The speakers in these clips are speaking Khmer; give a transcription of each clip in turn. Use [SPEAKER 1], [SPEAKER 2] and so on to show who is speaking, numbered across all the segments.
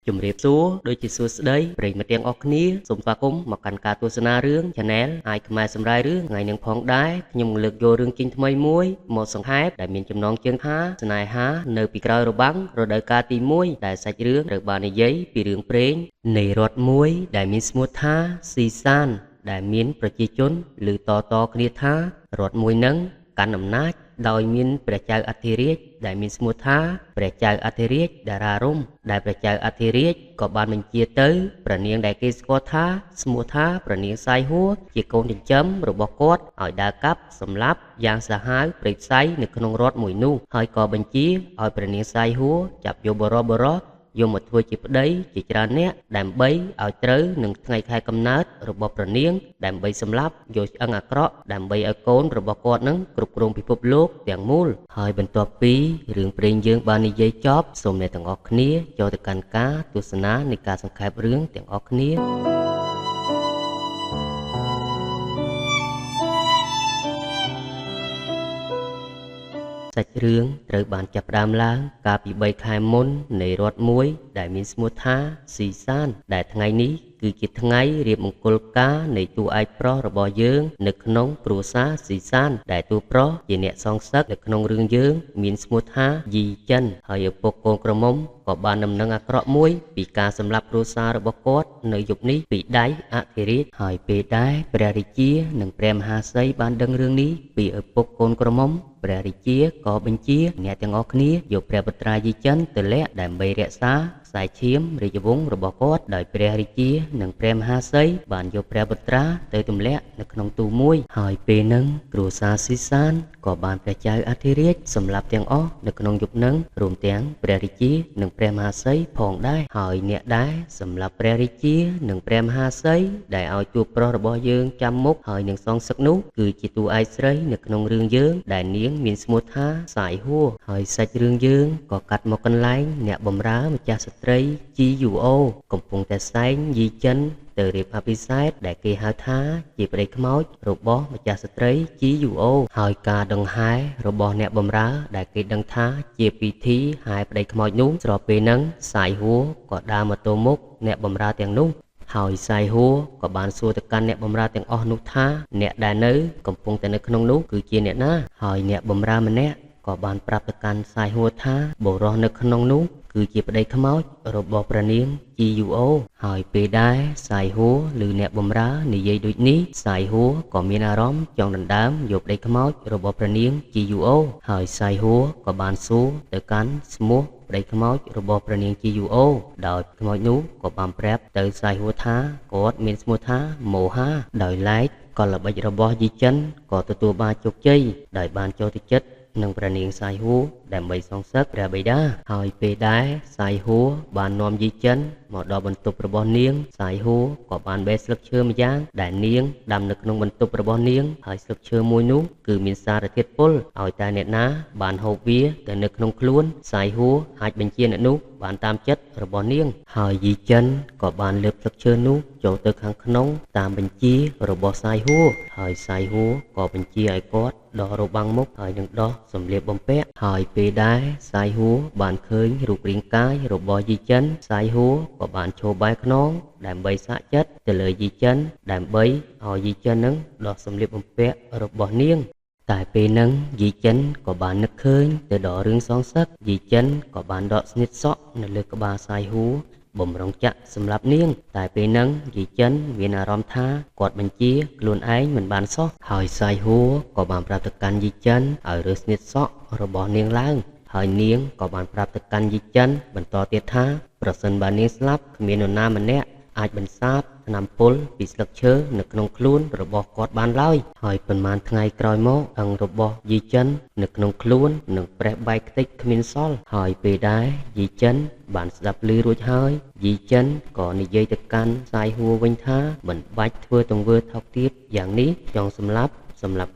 [SPEAKER 1] ជំរាបសួរដូចជាសួស្តីប្រិយមិត្តទាំងអស់គ្នាសូមស្វាគមន៍មកកាន់ការទស្សនារឿង Channel អាយខ្មែរសម្រាយរឿងថ្ងៃនេះផងដែរខ្ញុំនឹងលើកយករឿងចេញថ្មីមួយមកសង្ខេបដែលមានចំណងជើងថាស្នេហានៅពីក្រោយរបាំងរដូវកាលទី1ដែលសាច់រឿងត្រូវបាននិយាយពីរឿងព្រេងនៃរដ្ឋមួយដែលមានឈ្មោះថាស៊ីសានដែលមានប្រជាជនឮតៗគ្នាថារដ្ឋមួយនឹងកាន់អំណាចដោយមានព្រះចៅអធិរាជដែលមានឈ្មោះថាព្រះចៅអធិរាជតារារម្យដែលព្រះចៅអធិរាជក៏បានបញ្ជាទៅព្រះនាងដែលគេស្គាល់ថាឈ្មោះថាព្រះនាងសាយហួរជាកូនចិញ្ចឹមរបស់គាត់ឲ្យដើរកាប់សម្លាប់យ៉ាងសាហាវព្រៃផ្សៃនៅក្នុងរដ្ឋមួយនោះហើយក៏បញ្ជាឲ្យព្រះនាងសាយហួរចាប់យកបុរសៗយកមកធ្វើជាប្តីជាច្រើនអ្នកដើម្បីឲ្យត្រូវនឹងថ្ងៃខែកំណើតរបស់ព្រះនាងដើម្បីសម្លាប់យកឆ្អឹងអាក្រក់ដើម្បីឲ្យកូនរបស់គាត់នឹងគ្រប់គ្រងពិភពលោកទាំងមូលហើយបន្ទាប់ពីរឿងព្រេងយើងបាននិយាយចប់សូមអ្នកទាំងអស់គ្នាចូលទៅកាន់ការទស្សនានៃការសង្ខេបរឿងទាំងអស់គ្នា សាច់រឿងត្រូវបានចាប់ផ្ដើមឡើងកាលពី3ខែមុននៃរដ្ឋមួយដែលមានឈ្មោះថាស៊ីសានដែលថ្ងៃនេះគឺជាថ្ងៃរៀបមង្គលការនៃតួឯកប្រុសរបស់យើងនៅក្នុងគ្រួសារស៊ីសានដែលតួប្រុសជាអ្នកសងសឹកនៅក្នុងរឿងយើងមានឈ្មោះថាយីចិនហើយឪពុកកូនក្រមុំក៏បានដំណឹងអាក្រក់មួយពីការសម្លាប់គ្រួសាររបស់គាត់នៅយប់នេះពីដៃអធិរាជហើយពេលដែរព្រះរាជានិងព្រះមហាសីបានដឹងរឿងនេះពីឪពុកកូនក្រមុំព្រះរាជាក៏បញ្ជាអ្នកទាំងអស់គ្នាយកព្រះបុត្រាយីចិនទៅលាក់ដើម្បីរក្សាខ្សែឈាមរាជវង្សរបស់គាត់ដោយព្រះរាជានិងព្រះមហាសីបានយកព្រះបុត្រាទៅទម្លាក់នៅក្នុងទូមួយហើយពេលហ្នឹងគ្រួសារស៊ីសានក៏បានព្រះចៅអធិរាជសម្លាប់ទាំងអស់នៅក្នុងយប់ហ្នឹងរួមទាំងព្រះរាជានិងព្រះមហាសីផងដែរហើយអ្នកដែរសម្លាប់ព្រះរាជានិងព្រះមហាសីដែលឲ្យតួប្រុសរបស់យើងចាំមុខហើយនឹងសងសឹកនោះគឺជាតួឯកស្រីនៅក្នុងរឿងយើងដែលនាងមានឈ្មោះថាសាយហួរហើយសាច់រឿងយើងក៏កាត់មកកន្លែងអ្នកបម្រើម្ចាស់ស្ត្រី GUO កំពុងតែសែងយីចិនទៅរៀបអភិសេកដែលគេហៅថាជាប្តីខ្មោចរបស់ម្ចាស់ស្ត្រី GUO ហើយការដង្ហែរបស់អ្នកបម្រើដែលគេដឹងថាជាពិធីហែប្តីខ្មោចនោះស្របពេលហ្នឹងសាយហួរក៏ដើរមកទល់មុខអ្នកបម្រើទាំងនោះហើយសាយហួរក៏បានសួរទៅកាន់អ្នកបម្រើទាំងអស់នោះថាអ្នកដែលនៅកំពុងតែនៅក្នុងនោះគឺជាអ្នកណាហើយអ្នកបម្រើម្នាក់ក៏បានប្រាប់ទៅកាន់សាយហួរថាបុរសនៅក្នុងនោះគឺជាប្តីខ្មោចរបស់ព្រះនាង GUO ហើយពេលដែរសាយហួរឬអ្នកបម្រើនិយាយដូចនេះសាយហួរក៏មានអារម្មណ៍ចង់ដណ្ដើមយកប្តីខ្មោចរបស់ព្រះនាង GUO ហើយសាយហួរក៏បានសួរទៅកាន់ឈ្មោះប្តីខ្មោចរបស់ព្រះនាង GUO ដោយខ្មោចនោះក៏បានប្រាប់ទៅសាយហួរថាគាត់មានឈ្មោះថាម៉ូហាដោយឡែកកលល្បិចរបស់យីចិនក៏ទទួលបានជោគជ័យដោយបានចូលទៅចិត្តនឹងព្រះនាងសាយហួរដើម្បីសងសឹកព្រះបិតាហើយពេលដែរសាយហួរបាននាំយីចិនមកដល់បន្ទប់របស់នាងសាយហួរក៏បានបេះស្លឹកឈើម្យ៉ាងដែលនាងដាំនៅក្នុងបន្ទប់របស់នាងហើយស្លឹកឈើមួយនោះគឺមានសារធាតុពុលឲ្យតែអ្នកណាបានហូបវាទៅនៅក្នុងខ្លួនសាយហួរអាចបញ្ជាអ្នកនោះបានតាមចិត្តរបស់នាងហើយយីចិនក៏បានលើកស្លឹកឈើនោះចូលទៅខាងក្នុងតាមបញ្ជារបស់សាយហួរហើយសាយហួរក៏បញ្ជាឲ្យគាត់ដោះរបាំងមុខហើយនឹងដោះសម្លៀកបំពាក់ហើយពេលដែរសាយហួរបានឃើញរូបរាងកាយរបស់យីចិនសាយហួរក៏បានឈរបែរខ្នងដើម្បីសាកចិត្តទៅលើយីចិនដើម្បីឲ្យយីចិននឹងដោះសម្លៀកបំពាក់របស់នាងតែពេលហ្នឹងយីចិនក៏បាននឹកឃើញទៅដល់រឿងសងសឹកយីចិនក៏បានដកស្នៀតសក់នៅលើក្បាលសាយហួរបំរុងចាក់សម្រាប់នាងតែពេលហ្នឹងយីចិនមានអារម្មណ៍ថាគាត់បញ្ជាខ្លួនឯងមិនបានសោះហើយសាយហួរក៏បានប្រាប់ទៅកាន់យីចិនឲ្យរើស្នៀតសក់របស់នាងឡើងហើយនាងក៏បានប្រាប់ទៅកាន់យីចិនបន្តទៀតថាប្រសិនបើនាងស្លាប់គ្មាននរណាម្នាក់អាចបន្សាបថ្នាំពុលពីស្លឹកឈើនៅក្នុងខ្លួនរបស់គាត់បានឡើយហើយប៉ុន្មានថ្ងៃក្រោយមកអង្គរបស់យីចិននៅក្នុងខ្លួននឹងប្រេះបែកខ្ទេចគ្មានសល់ហើយពេលដែរយីចិនបានស្ដាប់ឮរួចហើយយីចិនក៏និយាយទៅកាន់សាយហួរវិញថាមិនបាច់ធ្វើទង្វើថោកទាបយ៉ាងនេះចង់សម្លាប់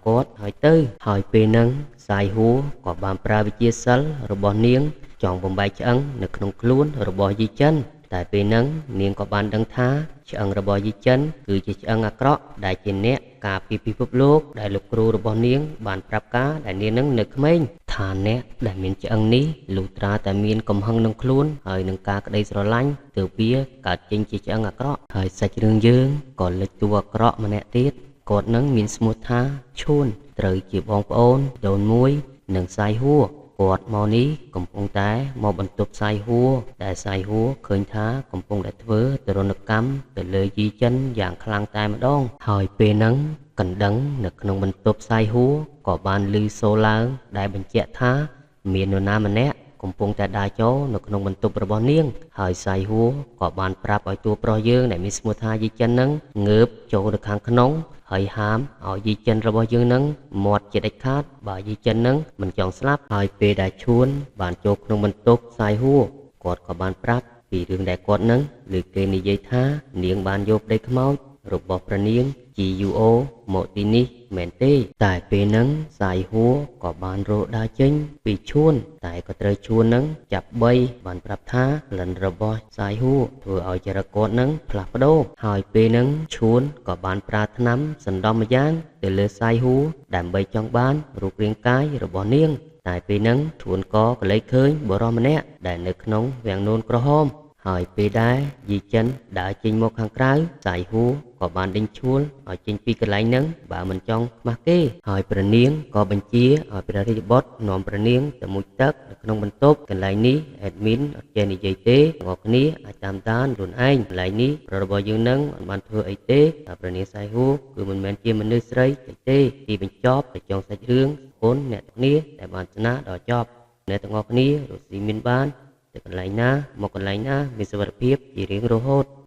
[SPEAKER 1] គាត់ហើយទៅហើយពេលហ្នឹងសាយហួរក៏បានប្រើវិជាសិលរបស់នាងចង់បំបែកឆ្អឹងនៅក្នុងខ្លួនរបស់យីចិន តែពេលហ្នឹងនាងក៏បានដឹងថាឆ្អឹងរបស់យីចិនគឺជាឆ្អឹងអាក្រក់ដែលជាអ្នកការពារពិភពលោកដែលលោកគ្រូរបស់នាងបានប្រាប់ការដែលនាងនឹងនៅក្មេងថាអ្នកដែលមានឆ្អឹងនេះលុះត្រាតែមានកំហឹងនឹងខ្លួនហើយនឹងការក្តីស្រឡាញ់ទើបវាកើតចេញជាឆ្អឹងអាក្រក់ហើយសាច់រឿងយើងក៏លេចតួអាក្រក់ម្នាក់ទៀតគាត់នឹងមានឈ្មោះថាឈួនត្រូវជាបងប្អូនដូនមួយនិងសាយហួរគាត់មកនេះកំពុងតែមកបន្ទប់សាយហួរដែលសាយហួរឃើញថាកំពុងតែធ្វើទរណកម្មទៅលើយីចិនយ៉ាងខ្លាំងតែម្ដងហើយពេលហ្នឹងកណ្ដឹងនៅក្នុងបន្ទប់សាយហួរក៏បានឮសូរឡើងដែលបញ្ជាក់ថាមាននរណាម្នាក់កំពុងតែដើរចូលនៅក្នុងបន្ទប់របស់នាងហើយសាយហួរក៏បានប្រាប់ឲ្យតួប្រុសយើងដែលមានឈ្មោះថាយីចិនហ្នឹងងើបចូលទៅខាងក្នុងហើយហាមឲ្យយីចិនរបស់យើងនឹងមាត់ជាដាច់ខាតបើយីចិននឹងមិនចង់ស្លាប់ហើយពេលដែលឈួនបានចូលក្នុងបន្ទប់សាយហួរគាត់ក៏បានប្រាប់ពីរឿងដែលគាត់នឹងឬគេនិយាយថានាងបានយកប្តីខ្មោចរបស់ព្រះនាង GUO មកទីនេះមែនទេតែពេលហ្នឹងសាយហួរក៏បានរកដើរចេញពីឈួនតែក៏ត្រូវឈួននឹងចាប់បីបានប្រាប់ថាក្លិនរបស់សាយហួរធ្វើឲ្យចរិតគាត់នឹងផ្លាស់ប្ដូរហើយពេលហ្នឹងឈួនក៏បានប្រើថ្នាំសណ្ដំម្យ៉ាងទៅលើសាយហួរដើម្បីចង់បានរូបរាងកាយរបស់នាងតែពេលហ្នឹងឈួនក៏កលេចឃើញបុរសម្នាក់ដែលនៅក្នុងវាំងនួនក្រហមហើយពេលដែរយីចិនដើរចេញមកខាងក្រៅសាយហួរក៏បានដេញឈួលឲ្យចេញពីកន្លែងហ្នឹងបើមិនចង់ខ្មាស់គេហើយព្រះនាងក៏បញ្ជាឲ្យព្រះរាជបុត្រនាំព្រះនាងទៅមុជទឹកនៅក្នុងបន្ទប់កន្លែងនេះអេដមីនអត់ចេះនិយាយទេទាំងអស់គ្នាអាចតាមដានខ្លួនឯងកន្លែងនេះប្ររបស់យើងនឹងមិនបានធ្វើអីទេតែព្រះនាងសាយហួរគឺមិនមែនជាមនុស្សស្រីទេទីបញ្ចប់ទៅចុងសាច់រឿងគុណអ្នកទាំងគ្នាដែលបានស្នាដល់ចប់អ្នកទាំងអស់គ្នារស់ស៊ីមានបានទៅកន្លែងណាមកកន្លែងណាមានសុវត្ថិភាពជារៀងរហូត។